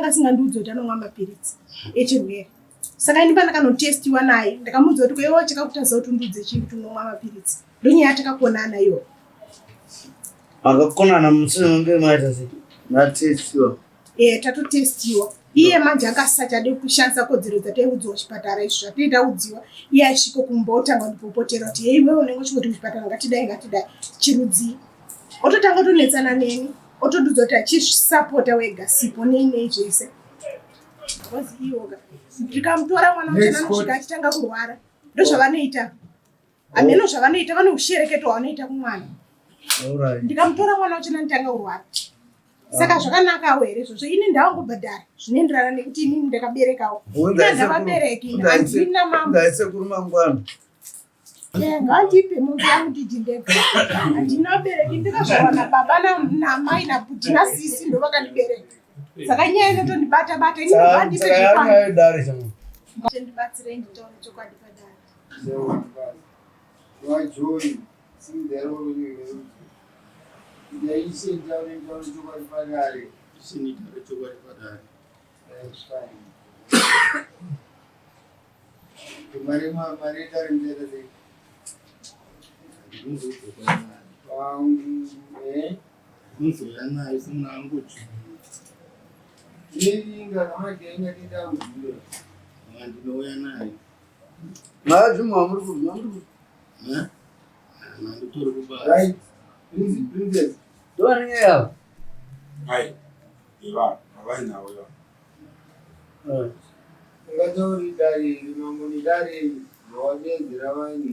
anga asingandiudzi kuti anomwa mapiritsi echirwere. Saka ini pandakanotestiwa naye ndakamuudza kuti kweiwe chakakutadza kuti undiudze chii kuti unomwa mapiritsi. Ndonyaya yatakakonana iyoyo. Makakonana mushure menge maita sei? Matestiwa. Eh, tatotestiwa. Iye manje anga asisachade kushandisa kodzero dzataiudziwa kuchipatara izvo zvatinenge taudziwa. Iye aisvika kumba otanga kundipopotera kuti hei iwewe unenge uchingoti kuchipatara ngatidai ngatidai chirudzii. Ototanga kutonetsana neni otondiudza kuti achizvisapota wega sipo nei nei zvese. Because iyoga ndikamutora mwana wacho anosvika achitanga kurwara ndozvavanoita. Hameno zvavanoita vanoushereketo hwavanoita kumwana. Ndikamutora mwana wacho nanditanga kurwara. Saka ah. zvakanakawo here izvozvo? Ini ndawangobhadhara zvinoenderana nekuti inini ndakaberekawo. Ndavabereki handina mambo. Ndaisekuru mangwana. Eh, ngandipe mombe yangu ndidyi ndega. Handina vabereki ndakazvarwa nababa namai nabhuti nasisi ndovakandibereka. Saka nyaya inotondibata bata ini ngandipe zvekwanu. Ndibatsirei nditaure chokwadi padare. Ndinouya nayo. Mazvimwe amuri kubva muri kubva. Eh? Manditori kubasa. Right. Prince princess. Ndovane nyaya yavo. Hai. Iva, havainawo iva. Ungatauri dare iri mambo nedare iri vawadedzera vanhu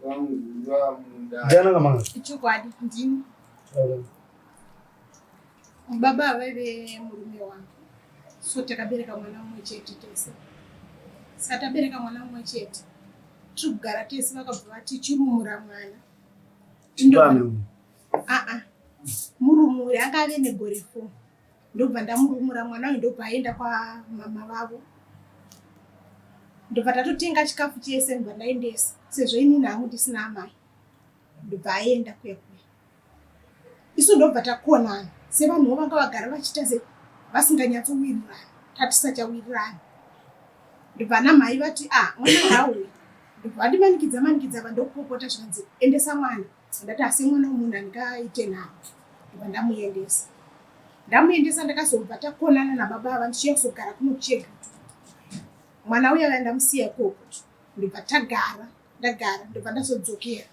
vangura mudare. Ndiana kamanga. Chokwadi ndini. Baba vaive murume wangu. So takabereka mwana mumwe chete tese. Saka tabereka mwana mumwe chete. Tiri kugara tese vakabva vati chirumura mwana. Chipame. Ah ah. Murumuri anga ave negore 4. Ndobva ndamurumura mwana uyu ndobva aenda kwamama vavo. Ndobva tatotenga chikafu chese ndobva ndaendesa sezvo inini hangu ndisina amai. Ndobva aenda kuya kuya. Isu ndobva takonana sevanhuwo vanga vagara vachiita se vasinganyatsowirirana tatisachawirirana. Ndobva ana mhai vati ah mwana ngaauye. Ndobva vandimanikidza manikidza va ndokupopota zvikanzi endesa mwana. Ndati asi mwana wemunhu handingaite nharo. Ndobva ndamuendesa. Ndamuendesa ndakazobva takonana nababa ava ndichiuya kuzogara kuno kuChegutu. Mwana uya uya ndamusiya ikoko. Ndobva tagara ndagara ndobva ndazodzokera.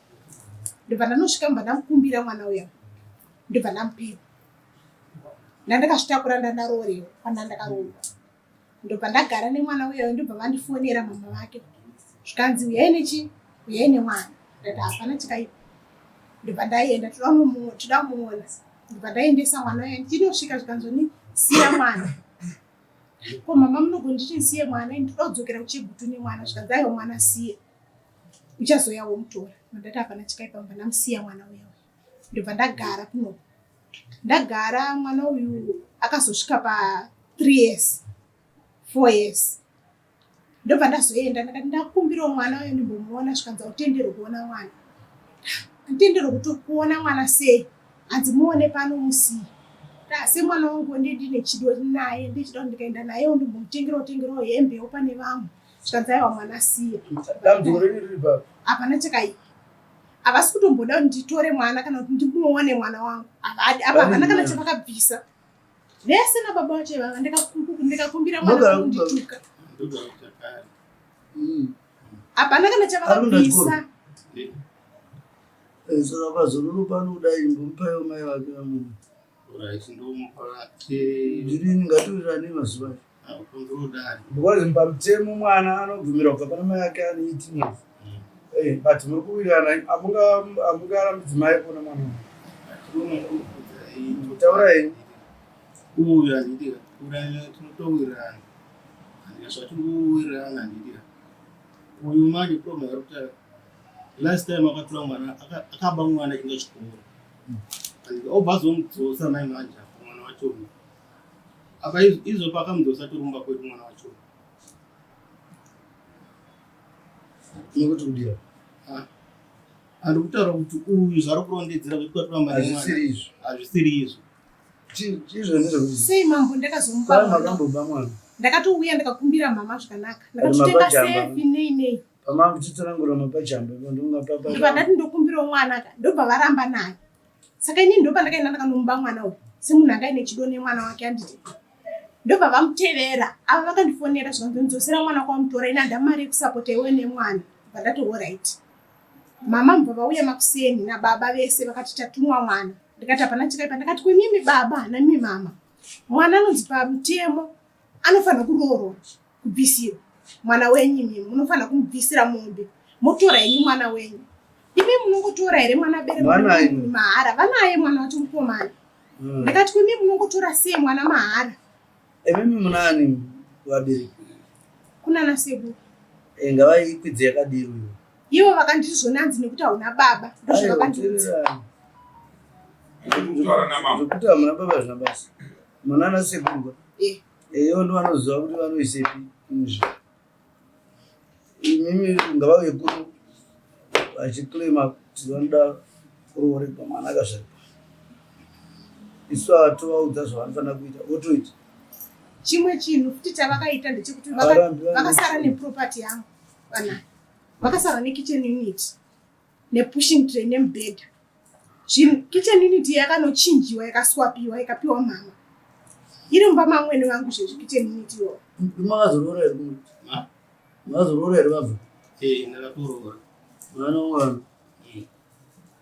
Ndobva ndanosvika ndobva ndamukumbira mwana uya. Ndobva ndamupiwa. Ndandakazvitakura ndandaroorewa kwandandakaroorwa. Ndobva ndagara nemwana uya ndobva vandifonera mama vake. Zvikanzi uyai nechi uyai nemwana. Ndati hapana chakaipa. Ndobva ndaenda toda kumuona. Ndobva ndaendesa mwana uya ndichinosvika zvikanzoni siya mwana. Ko mama munogonditi ndisiye mwana ini ndoda kudzokera kuChegutu nemwana zvikanzi aiwa mwana siye. Uchazouya womutora. Ndati hapana chakaipa ndobva ndamusiya mwana uya. Ndobva ndagara kuno. Ndagara mwana uyu akazosvika pa 3 years 4 years ndobva ndazoenda ndakati ndakumbirawo mwana uyu ndimbomuona zvikanzi hautenderwe kuona mwana handitenderwe kuti kuona mwana sei hanzi muone pano musiye asi mwana wangu ndi ndine chido naye ndichida kuti ndikaenda nayewo ndimbomutengerawo tengerawo hembewo pane vamwe zvikanzi aiwa mwana siya Dambudziko renyu riri papi? hapana chakaipa havasi kutomboda kuti nditore mwana kana kuti ndimuone mwana wangu havadi apa havana kana chavakabvisa vese nababa vacho ivava ndikakumbira mwana kundituka hapana kana chavakabvisa eh, saka pazororo pano kudai imbomupaio mai vake vamwe ndirini ngatiwirirane mazuva because pamutemo mwana anobvumirwa kubva pana mai ake ane 18 years mm. eh, but muri kuwirirana amungarambidzi mai kuona mwana taura henyu uyu handiti uraya tinotowirirana handika zvatingowirirana handiti uyu manje problem ari kutaura last time akatora mwana akaba mwana achienda chikoro handika obva azomudzosa mai manje apo mwana wacho apa izvo pakamudzosa torumba kwedu mwana wacho nekuti kudira ari kutaura kuti uyu zvaari kurondedzera kuti kwatora mari hazvisiri izvo hazvisiri izvo Izvo ndezvekuti Sei mambo ndakazomupa kwai mwana? makamboba mwana. Ndakatouya ndakakumbira mama zvakanaka. Ndakatotenga mapajamba. sefi nei nei. Pamakuchitsanangura mapajamba ndonga papa. Ndobva ndati ndokumbirawo mwana ka ndobva varamba naye. Saka inini ndobva ndakaenda ndakanomuba mwana uyu semunhu anga aine chido nemwana wake handiti. Ndobva vamutevera ava vakandifonera zvikanzi ndodzosera mwana kwamutora ini handina mari yekusapota iwe nemwana. Ndobva ndati horaiti. Mama mubva vauya makuseni nababa vese vakati tatumwa mwana. Ndikati hapana chakaipa ndakati kwemimi baba namimi mama. Mwana anonzi pamutemo anofanira kuroorwa kubvisirwa mwana wenyu imimi munofanira kumubvisira mombe motora henyu mwana wenyu imi munongotora here mwana bere Mwana imi. mahara vanaye mwana wacho mukomana ndakati kuimi munongotora sei mwana mahara Imimi munani vabereki? kunana sekuru Eh, ngavaikwidze yakadii uyo. ivo vakanditi zvonanzi nekuti hauna baba ndozvavakandiudza Kutaura namambo. Zvekuti hamuna baba zvina basa. Munana sekuru ka? Eh. Eyo ndo vanoziva kuti vanoisepi izvi. Imimi ngavauye kuno vachiclaima kuti vanoda kuroorerwa mwana akazvarwa. Isu ava tovaudza zvavanofanira kuita votoita. Chimwe chinhu futi chavakaita ndechekuti Havarambi vari vakasara neproperty yangu vana vakasara nekitchen unit nepushing tray nemubhedha. Zvinhu kitchen unit yakanochinjiwa yakaswapiwa ikapiwa mama iri mumba mamwene vangu zvezvi kitchen unit iyoyo. Makazoroora here kuno? Ma? Makazoroora here vabva? Eh, ndakatoroora. Mwana wamwana.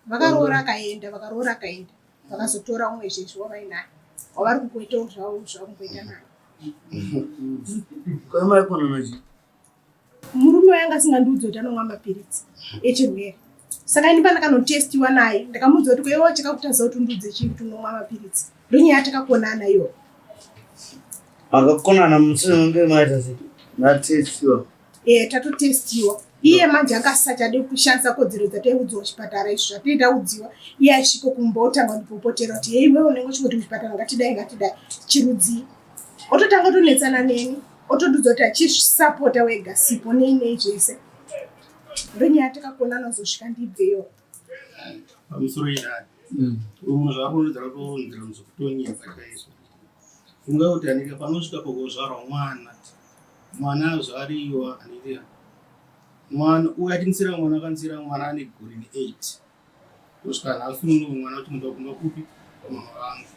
Vakaroora akaenda, vakaroora akaenda, vakazotora umwe zvezvi wavainaye wavari kungoitawo zvavo zvavangoita naye. Kwa maikonana chii? Murume wanga asingandiudzi kuti anomwa mapiritsi echirwere saka ini pandakanotestiwa naye ndakamuudza kuti kweiwa chakakutadza kuti undiudze chii kuti unomwa mapiritsi ndonyaya yatakakonana iyoyo. Makakonana mushure menge maita sei? Matestiwa. Eh, tatotestiwa iye manje anga asisachade kushandisa kodzero dzataiudziwa kuchipatara izvi zvatinenge taudziwa iye aisviko kumba otanga kundipopotera kuti hei iwewe unenge uchingoti kuchipatara ngatidai ngatidai chirudzii ototanga kutonetsana neni otondiudza kuti achisapota wega sipo nei nei zvese ndonyaya takakonana kuzosvika ndibveyo. Pamusoro idai uyu munhu zvaarikuronzera kuronzera zvekutonyepa chaizvo. Funga kuti handika panosvika pakuzvarwa mwana mwana azvariwa handika mwana uyu achinisira mwana akanisira mwana ane gore ne8 kusvika nhasi uno mwana uchimuda kumba kupi kwamama vangu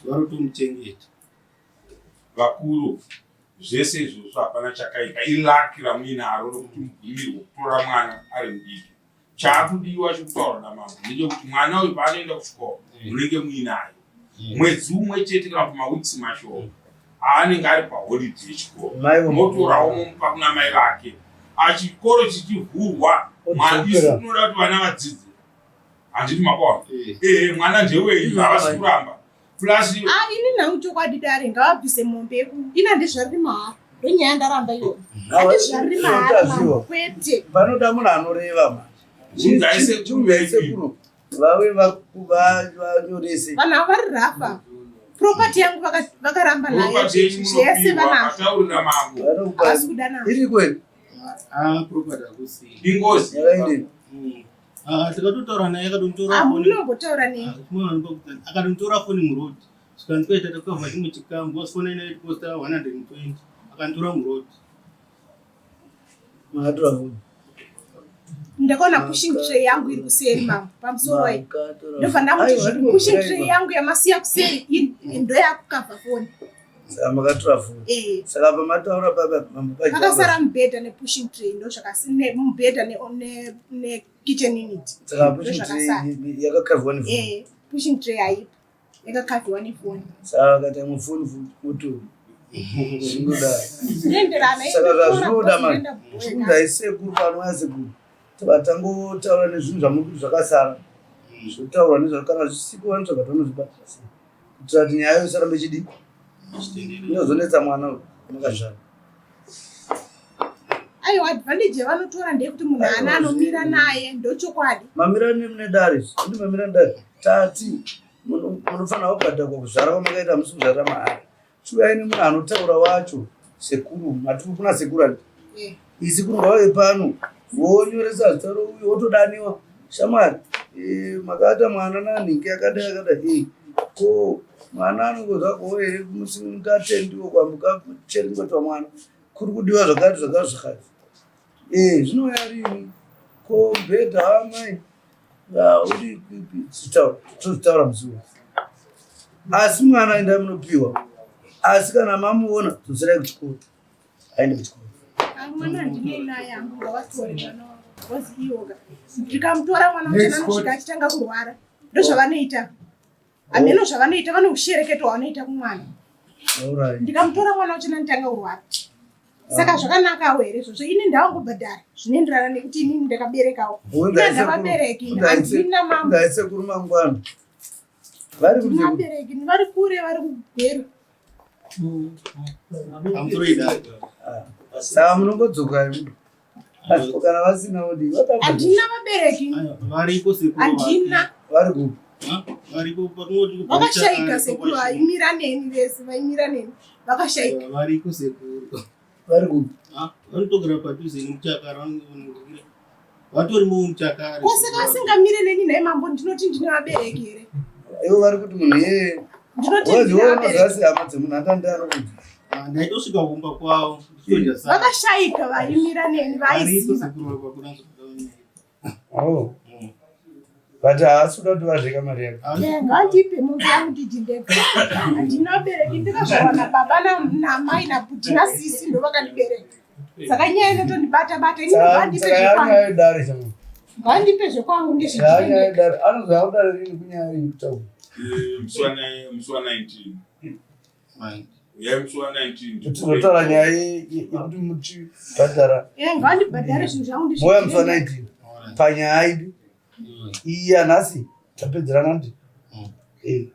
varotomuchengeta. Vakuru zvese izvozvo hapana chakaipa ilaki ramuinaro rokuti mubvumirwe kutora mwana ari mudiki. Chaakudiwa chekutaura namambo ndechekuti mwana uyu paanoenda kuchikoro munenge muinaye mwedzi umwe chete kana kuti maweeks mashoma aanenge ari paholiday yechikoro Mai vomutora. motorawo momupa kuna mai vake achikoro chichivhurwa Odzokera. isu tinoda kuti vana vadzidze handiti makaona ehe mwana ndewenyu havasi kuramba plus Ah, ini nhangu chokwadi dare ngavabvise mombe yeku ini handizvariri mahara ndonyaya ndaramba iyoyo handizvariri mahara mambo kwete. Panoda munhu anoreva manje. Bvunzai sekuru Bvunzai sekuru vave vanyorese. Vanhu ava vari rafa property yangu vakaramba nayo property yenyu zvese munopiwa vanazvo mataurira mambo Vanokupa havasi kuda nazvo. iri kwenu Ah, property hakusina. ingozi yakaendeni. Ah, tikatotaura naye akatonditora foni. Hamunombotaura neni. Akatonditora foni muroad. Zvikanzi kwaita takavha chimwe chikamu because foni ina ikosta 120 akanditora muroad. Makatora foni. Ndakaona pushing tray yangu iri kuseri mambo pamusoro iyi. Makatora Ndobva foni. ndamuti Aiwa, zviri pushing tray aiwa. yangu yamasiya kuseri iri ndoyakukavha foni. Saka makatora foni. Eh. Saka pamataura papa mambo pajamba. Pakasara mubhedha nepushing tray ndozvakasi mubhedha ne ne kitchen unit. Saka pushing tray Ndozvakasara. yakakavhwa nefoni. Eh, pushing tray haipo. Yakakavhiwa nefoni. Saka vakaita imwe foni futi moto. Zvinodaro. Zvinoenderana Saka zvazvinoda manje. inotora Chiunzai sekuru panouya sekuru. Tobva tangotaura nezvinhu zvamuri zvakasara. Zvotaurwa nezvazvo kana zvisiko vanotsvaga kuti vanozvibatira sei. Kuitira kuti nyaya yayo isarambe ichidii. Inozonetsa mwana uyu makazvara. Aiwa advantage yavanotora ndeyekuti munhu haana anomira naye ndochokwadi. Mamira nedare izvi. Ndi mamira nedare. Tati munofanira kubhadharwa kuzvara kwamakaita hamusi kuzvarira mahara. Chiuyai nemunhu anotaura wacho sekuru. Mati kuna sekuru andi. Eh. Isekuru ngavauye pano vonyoresa zita rouyu wotodaniwa. Shamwari eh, makaata mwana nanhingi akadai akadai. Eh. Ko mwana anongozva ko here kumusingatendiwo kwambuka kuchengetwa mwana kuri kudiwa zvakati zvakati zvakati. Eh, zvinouya rini? Ko mubhedha wamai uri kupi? Tozvitaura musi uyu. Asi mwana enda munopiwa. Asi kana mamuona dzoserai kuchikoro. Aende kuchikoro. Mwana handinei naye hangu ngavatore mwana wangu. Because iwoga. Ndikamutora mwana wacho anosvika achitanga kurwara. Ndozvavanoita. Hameno zvavanoita vanoushereketo hwavanoita kumwana. Ndikamutora mwana wacho nanditanga kurwara. Saka ah. zvakanakawo here izvozvo? Ini ndawangobhadhara zvinoenderana nekuti inini ndakaberekawo. Ndavabereki handina mambo. Ndaisekuru mangwana. Vari kuti vabereki vari kure vari kugweru. Ah. Saka munongodzoka imi. Kana vasina odi. Handina vabereki. Variko sekuru. Handina. Vari kupi? Variko pakunoti vakashaika sekuru vaimira neni vese vaimira neni vakashaika. Variko sekuru. Vari kupi? Vanotogara padhuze nemuchakara vanongira. Vatori muchakara. Ko saka vasingamire neni nhai mambo ndinoti ndine vabereki here? Ivo vari kuti munhu iyeye. Ndinoti ndine vabereki. Hama dzemunhu atandi anokuti. Ah, ndaitosvika kumba kwavo. Vakashaika vaimira neni vaiziva. Oh. But haasi kuda kuti vadye kamari yako. Ngandipe mombe yangu ndidye ndega. Handina vabereki ndakazvarwa nababa namai nabhuti nasisi ndovakandibereka. Saka nyaya inotondibata bata ini ngandipe zvekwanyaya yedare changu. Ngandipe zvekwangu ndizvidye. Nyaya yedare anozouya kudare rini kunyaya iyi kutaura. Eh, musi wa 19. Uyai musi wa 19. Tinotaura nyaya yekuti muchibhadhara. Eh, ngandibhadhare zvinhu zvangu ndizvidye. Mouya musi wa 19. Panyaya ipi? Iyi yanhasi tapedzerana ndi. Eh.